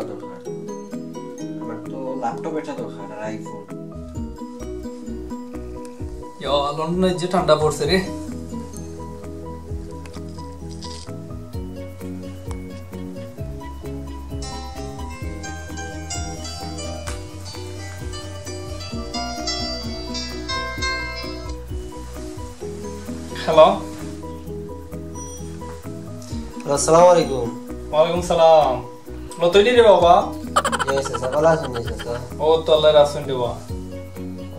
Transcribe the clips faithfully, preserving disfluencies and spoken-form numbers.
দরকার। আমার তো ল্যাপটপ একটা দরকার, আর আইফোন। ইয়া, লন্ডনে যে ঠান্ডা পড়ছে রে। হ্যালো। হ্যালো, আসসালামু আলাইকুম। ওয়ালাইকুম সালাম। লতই রে বাবা। জি, চাচা, ভালা আছইন নি, চাচা? অউ তো আল্লায় রাখছইন রে বাবা।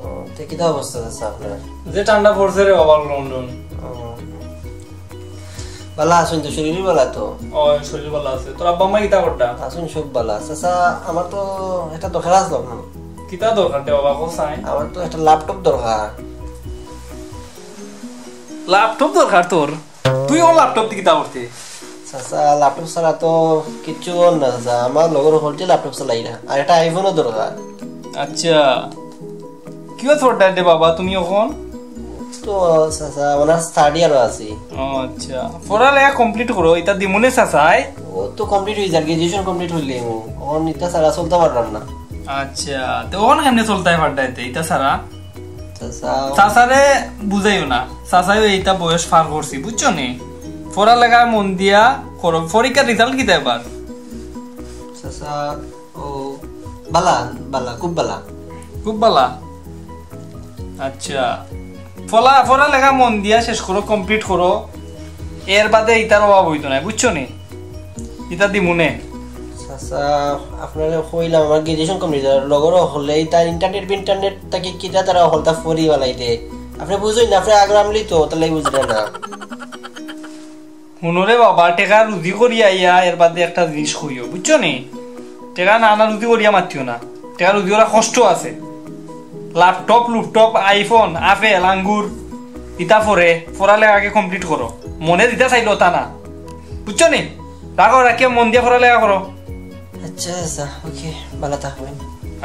ও, তে কিতা অবস্থা, চাচা, আপনার? যে ঠান্ডা পড়ছে রে বাবা, লন্ডন। ও। ভালা আছইন তো, শরীর ভালা তো? ও, শরীর ভালা আছে। তোর আব্বা আম্মা কিতা কররা? আছইন সব ভালা। চাচা, আমার তো একটা দরকার আছিল আপনার। কিতা দরকার রে বাবা, কও চাই? আমার তো একটা ল্যাপটপ দরকার। ল্যাপটপ দরকার তোর? তুই অউ ল্যাপটপ দি কিতা করতে? চাচা, ল্যাপটপ ছাড়া তো কিচ্ছু অর না, চাচা। আমার লগর হকলতে ল্যাপটপ চালাইরা। আর একটা আইফোনও দরকার। আচ্ছা, কিয়ত পড়রায় রে বাবা তুমি অখন? তো, চাচা, অনার্স থার্ড ইয়ারো আছি। ও আচ্ছা, পড়ালেখা কমপ্লিট করো, ইতা দিমুনে চাচায়। অউ তো কমপ্লিট অই যার, গ্র্যাজুয়েশন কমপ্লিট অইলে অখন ইতা ছাড়া চলতাম পাররাম না। আচ্ছা, তে অখন কেমনে চলতায় পাররায় তে, ইতা ছাড়া? চাচা। চাচারে বুঝাইও না, চাচায়ও ইতা বয়স পার করছি, বুঝছো নি? পড়ালেখা মন দিয়া করো, পরীক্ষার রেজাল্ট কিতা এবার? চাচা, ও, ভালা, ভালা, খুব ভালা। খুব ভালা? আচ্ছা, পড়া, পড়ালেখা মন দিয়া শেষ করো, কমপ্লিট করো, এর বাদে ইতার অভাব অইতো নায়, বুঝছো নি? ইতা দিমুনে। চাচা, আপনারে কইলাম, আমার গ্র্যাজুয়েশন কমপ্লিট, আর লগর হকলে ইতা ইন্টারনেট বিন্টারনেট থাকি কিতা তারা হকলতা পড়ি ফালাইতে। আপনে বুঝইন না, আপনে আগ্রামলি তো, তাইলে বুঝরা না। হুনো রে বাবা, টেকা রুজি করি আইয়া এর বাদে একটা জিনিস কইও, বুঝছো নি? টেকা না, না রুজি করিয়া মাতিও না, টেকা রুজি করা কষ্ট আছে। ল্যাপটপ, লুপটপ, আইফোন, আপেল, আঙ্গুর, ইতা পরে, পড়ালেখা আগে কমপ্লিট করো। মনে যেতা চাইলো তা না, বুঝছো নি? রাখো, রাখিয়া মন দিয়া পড়ালেখা করো। আচ্ছা, আচ্ছা, ওকে, ভালা থাকবেন।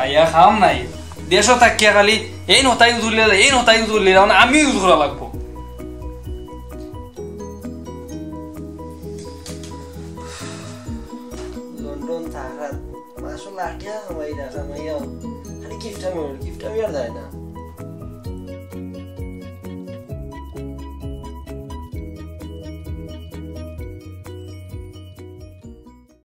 আইয়া কাম নাই, দেশো থাকিয়া খালি এইন হতা ইউজ করিলা, এইন হতা ইউজ করিলা, মানে আমি ইউজ করা লাগবো। লন্ডন থাকাত মাসো লাখ টেকা কামাইরা, কামাইয়াও খালি কিপটামি, কিপটামি আর যায় না।